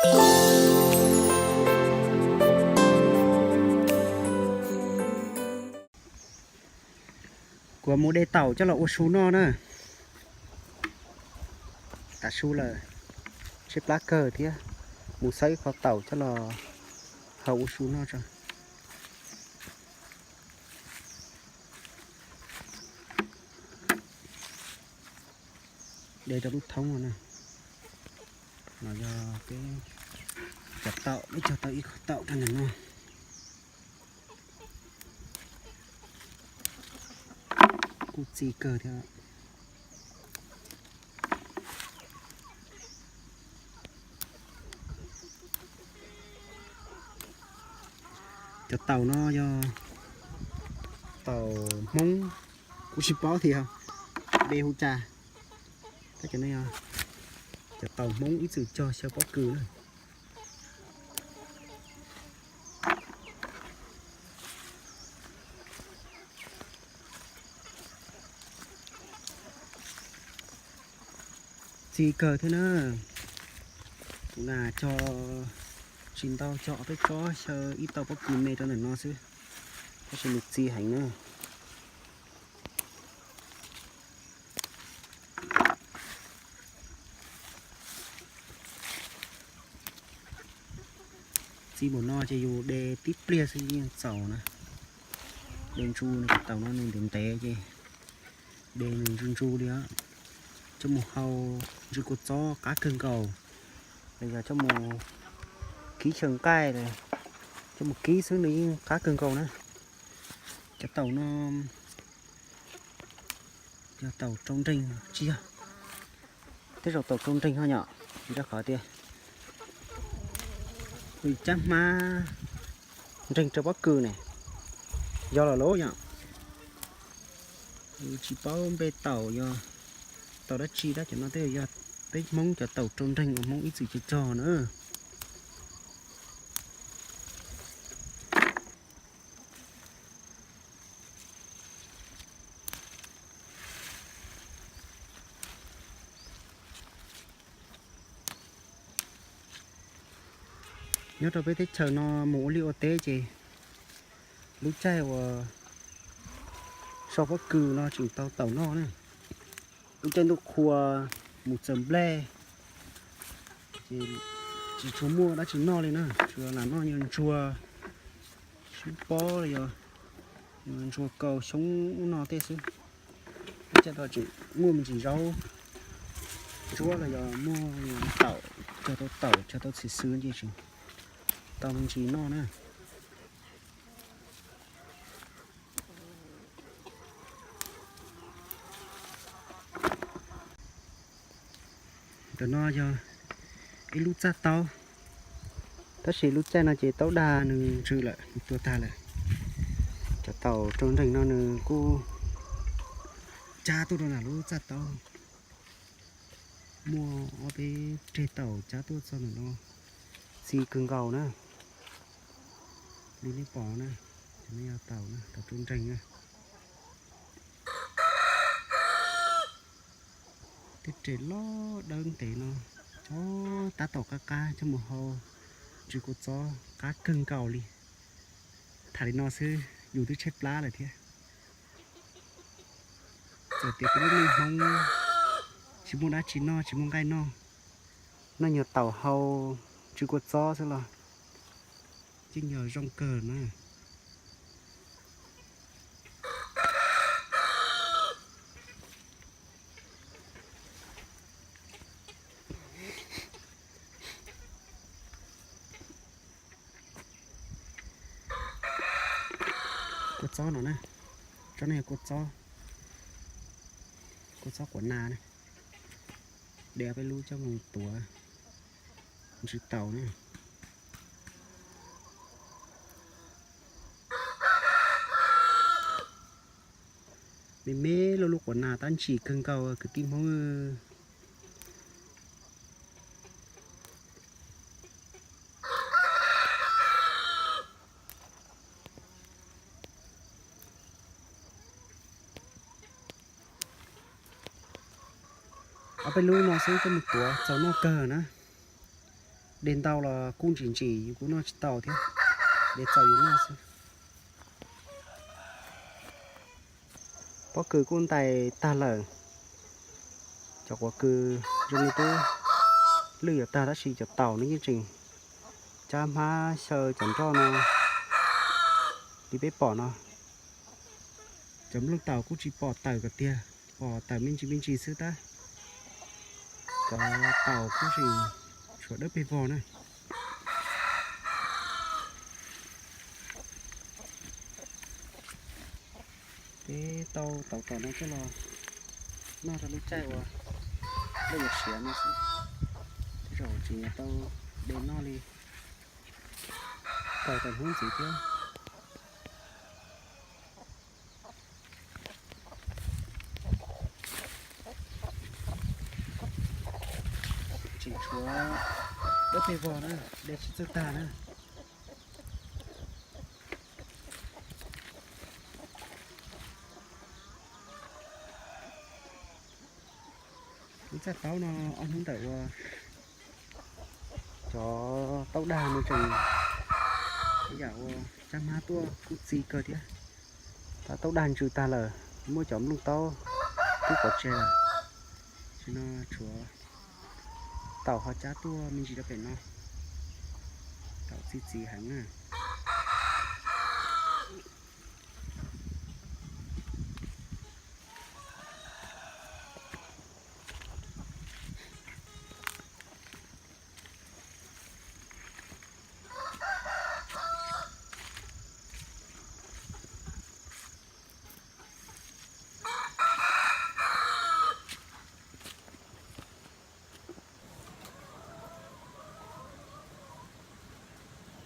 Kuv mus de taum coj los ua su noj na. Tav su lawm, tshaib plab kawg thiab, mus xawb ib qho taum coj los hau ua su noj tso. De rau lub thoob no na. No yog peb cov taum, peb cog tau ib qho taum rau ntawm no. Kuj txi kawg thiab. Cov taum no yog taum Hmoob, kuv tsis paub tias npe hu cas. Tab cov no yog cov taum Hmoob ib txwm cog xyaw pob kws na. Txi kawg thiab na. Tus nas cog tsis ntau, cog ob peb tsob xyaw ib tau pob kws me rau ntawm no xwb, tab sis nws txi heev na. Txi npaum no ces yus de tib pliag xwb yeej txaus na. De ntsu, cov taum no nws ntev ntev ces de nws ntsu ntsu li os. Coj mus hau ntsw kua txob qab kawg nkaus, los yog coj mus kib xyaw nqaij, coj mus kib xwb nws yeej qab kawg nkaus na. Cov taum no yog taum rau nreeg tsis yog? Tej zaum taum rau nreeg ho yom, rau qhov tias nws cab hmab nreeg rau pob kws ne, yog los lauj yom. Tsis paub npe taum yog taum dab tsi, tab cov no tej yog peb Hmoob cov taum rau nreeg uas Hmoob ib txwm cog cog na. Nyob rau peb teb chaws no mus ua liaj ua teb ces lub caij uas so pob kws no tseem tau taum noj na. Lub caij ntuj qhua mus txawm nplej ces tsis tshua muaj dab tsi noj li na, tsuas lam noj nyuag ntsuag, sub pob los yog ntsuag kaus xyoob ub no tej xwb. Lub caij no tseem muaj me ntsis zaub ntsuab los yog muaj taum, cog tau taum cog tau txhim xwb ces tseem tau me ntsis noj na. Ntawm no yog ib lub txaj taub, tab sis lub caij no ces taub dag nws ntsws lawm, nws tuag tag lawm. Cov taum rau nreeg no nws kuj cab tuaj rau ntawm lub txaj taub. Muaj ob peb reg taum cab tuaj txog ntawm no, txi kawg nkaus na. Li nej pom na, cov no yog taum na, taum rau nreeg na. Tej reg loj dawb ntev no, cov tab tom qab qab coj mus hau ntsw kua txob qab kawg nkaus li. Tham li no xwb yus twb tshaib plab lawm thiab. Txawm tias peb lub neej Hmoob tsis muaj dab tsi noj, tsis muaj nqaij noj, noj nyuag taum hau ntsw kua txob xwb los yeej yog zoo kawg na. Kua txob no na, tsob no yog kua txob, kua txob quav nas na, de peb lub coj mus tuav ntsw taus na. Me me lub lub quav nas tab ntsim kawg nkaus kwv tij Hmoob. Ob peb lub no xwb coj mus tuav txaus noj kawg na. De ntau los kub ntsim ntsim yus kuj noj tsis tau thiab, de txaus yus noj xwb. Pob kws kuj ntais tag lawm, cov quav kws zoo li twb lwj yuav tag tab sis cov taum no yeej tseem cab hmab xyaw cov nroj no li peb pom no. Cov nplooj taum kuj tsis pom tawm kom tiag, pom tawm me ntsis me ntsis xwb tab. Cov taum kuj tseem tshuav dawb pes vog na. Peb tau taum tom no coj los noj rau lub caij uas lawv yuav siav no xwb, tej zaum tseem yuav tau de noj li tau tau hnub ntxiv thiab. Tseem tshuav dawb pes vog na, de tsis txawj tag na. Lub txaj taub no ob hnub ntawm uas cov taub dag no tseem yam uas cab hmab tuaj kuj txi kawg thiab. Tab taub dag ntsws tag lawm, muab cov nplooj taub kub pov tseg lawm. Tam sim no tshuav taum ho cab tuaj me ntsis rau pem no, taum txi txiv heev na.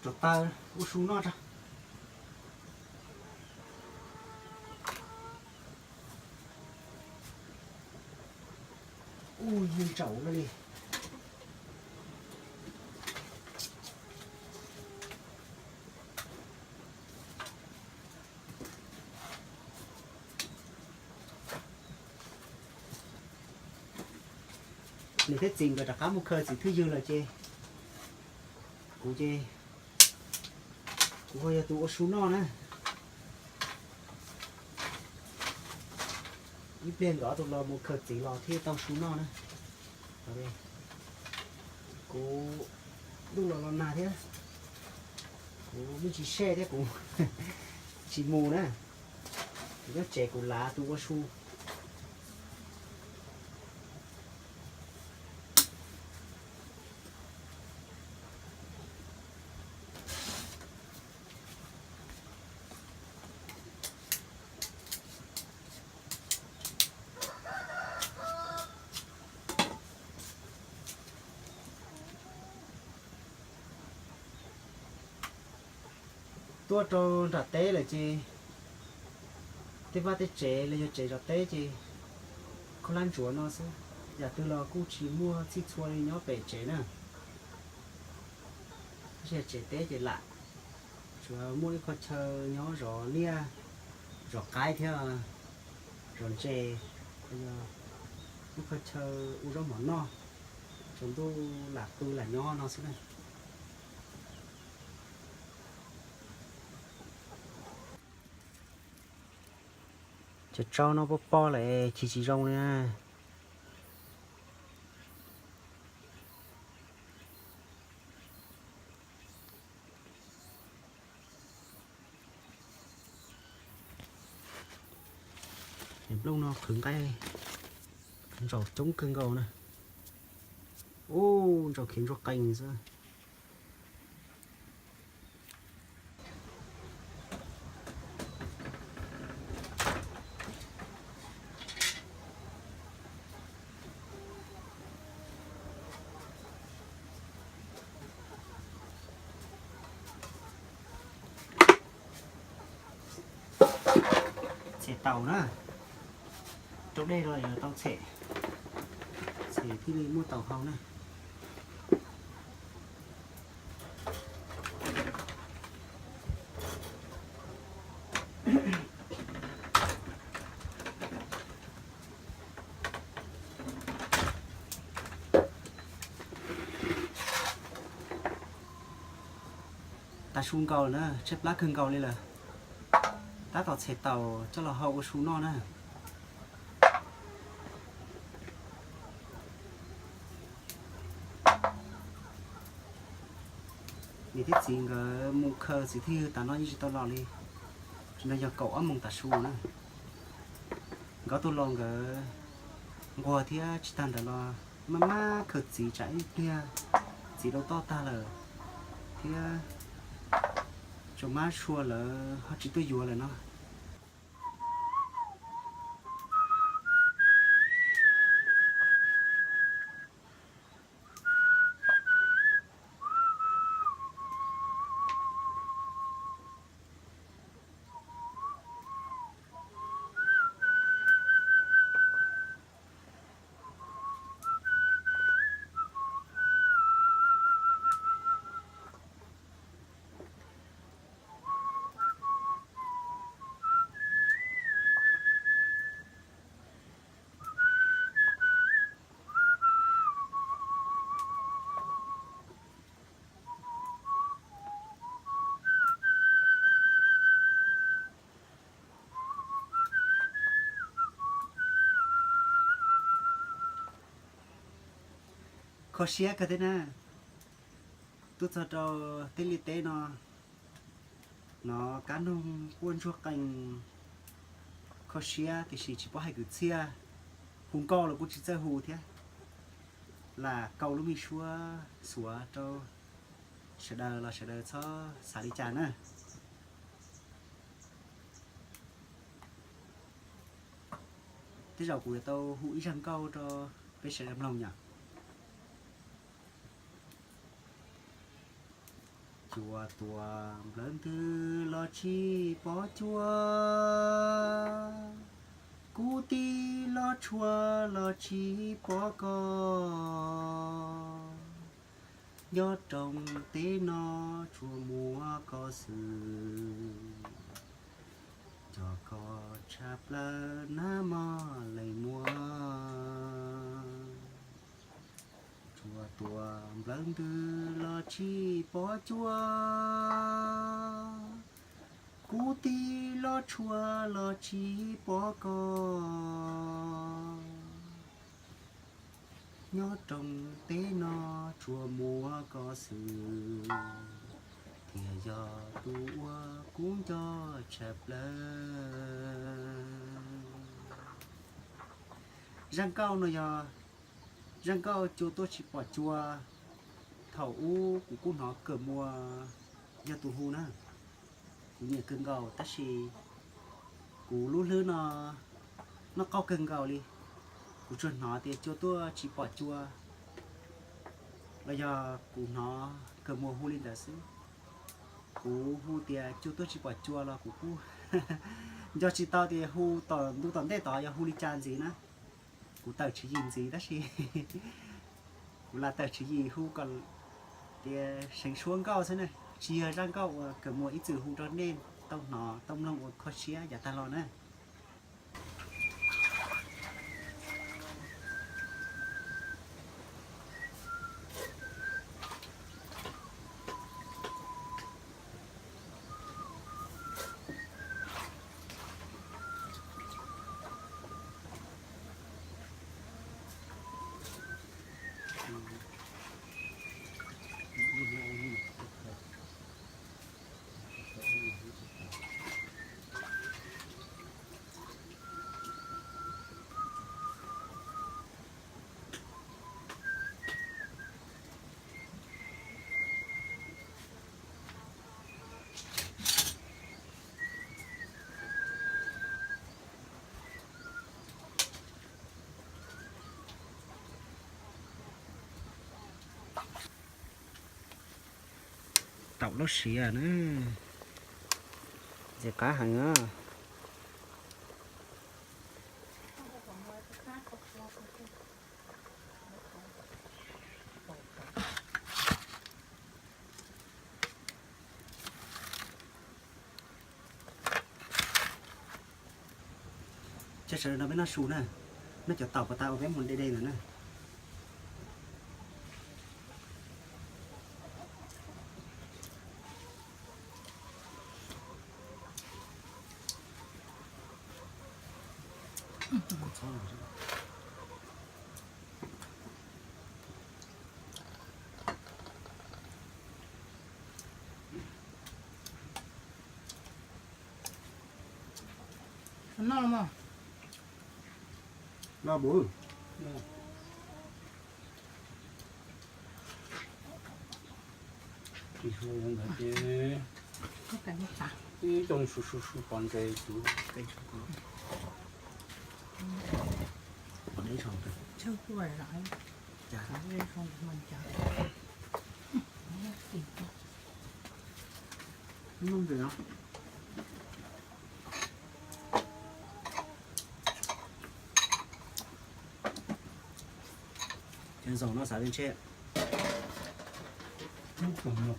Rau taw ua su noj tso. Ub, yeej tsaus lawm li. Nws thiab txiv nkawd rov qab mus khaws txiv thwj ywg lawm ces kuv ces kuv ho yog tus ua su noj na. Ib pliag nkawd ob tug los mus khaws txiv los thiaj tau su noj na. Kuv ntuj los los nag thiab, kuv yeej tsis sej thiab kuv tsis mus na. Kuv nyob tsev kuv lav tus ua su. Tuaj rau nram teb lawm ces tej vaj tej tsev los yog tsev zov teb ces khaub hlab ntsuav no xwb, yam twg los kuj tsis muaj txhij txhua li nyob pem tsev na. Tab sis tsev teb ces lam tsuas muaj ib qho chaw nyob zov liaj, zov qaib thiab zov ntses, ib qho chaw ua zaub mov noj, tsaus ntuj lam pw lam nyob no xwb na. Cov tsau no pob pob lawm chim tsis zoo li na. Nplooj no qhwv nqaij ntsaum coob kawg nkaus na. Ub, ntsaum khiav ntsuag qees xwb. Txhem taus na, rau dej los yuav tau txhem, txhem thiaj li muaj taus hau na. Tav su nkaus na, tshaib plab kawg nkaus li lawm. Tab tom txhais taus coj los hau ua su noj na. Niam thiab txiv nkawd mus khaws txiv thwj tav no yeej tsis tau los li. Tsis no yog kaum ob moos tav su na. Nkawd tuaj los nkawd nquag thiab tsis tag ntawd los maj maj khaws txiv tsam ib pliag txiv rau toj tag lawm thiab tsuas mab sua lawv ho tsis tuaj yuav lawm no. Kho siab kawg thiab na. Tuaj txog rau teb liaj teb no, hnov kab noog quaj ntsuag qees, kho siab tiam sis tsis paub hais kwv txhiaj. Hu nkauj los kuj tsis txawj hu thiab. Lam kaus lub me suab xuav rau sawv daws los sawv daws txhob xav li cas na. Tej zaum kuv yuav tau hu ib zaj nkauj rau peb sawv daws mloog yom. Cua tuaj nplawv ntws los tsis pom cua, kub tib los tshuav los tsis pom koj. Nyob rooj teb no tsuas muaj koj xwb, cov koj tshaj plaws nag mog leej muam. Cua tuaj nplawv ntws los tsis pom cua, kub tib los tshuav los tsis pom koj. Nyob rooj teb no tsuas muaj koj xwb, thiaj yog tus uas kuv nco tshaj plaws. Zaj nkauj no yog zaj nkauj cua tuaj tsis pom cua. Thaum ub kuv kuj hnov Kawm Muas yog tus hu na. Kuv nyiam kawg nkaus tab sis kuv lub hlwb no noj qaug kawg nkaus li. Kuv tsuas hnov tias cua tuaj tsis pom cua, los yog kuv hnov Kawm Muas hu li ntawd xwb. Kuv hu tias cua tuaj tsis pom cua los kuv kuj nco tsis tau tias hu tom ntu tom ntej tod yog hu li cas ntxiv na. Kuv tawm tswv yim ntxiv tab sis kuv lam tawm tswv yim hu kom tias seev suab nkauj xwb na. Tsis yog zaj nkauj uas Kawm Muas ib txwm hu rau nej tau hnov tau mloog ua kho siab yav tag los na. Taum laub siav na, ntxim qab heev na. Ces sawv daws no peb noj su na, noj cov taum pas tas uas peb mus de de ntawd na. Noj los mas. Noj bus. Ib coob su su su pov ntses kuv. Cov ntxaum no xav li ntshe,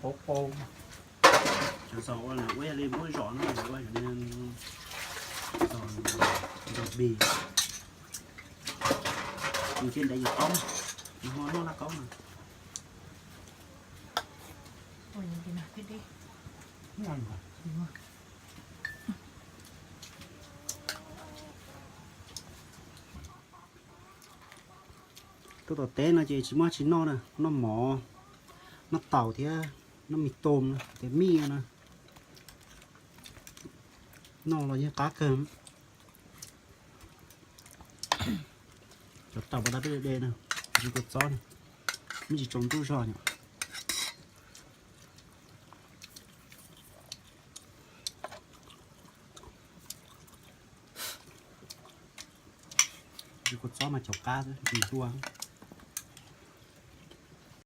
cov ntxaum ua ua li muab zom no ua ntxaum bi, nws thiaj ntev yus qaub, nws ho noj laj qaub no. Tuaj tom teb no ces tsis muaj tsis noj na, noj mov, noj taum thiab noj mis toos na, tias mij na. Noj los yeej qab kawg. Cov taum pas tas peb de de na, tsis kua txob na, me ntsis tsaus ntuj zog yom. Tsis kua txob mas cov qab xwb, tsis ntuj.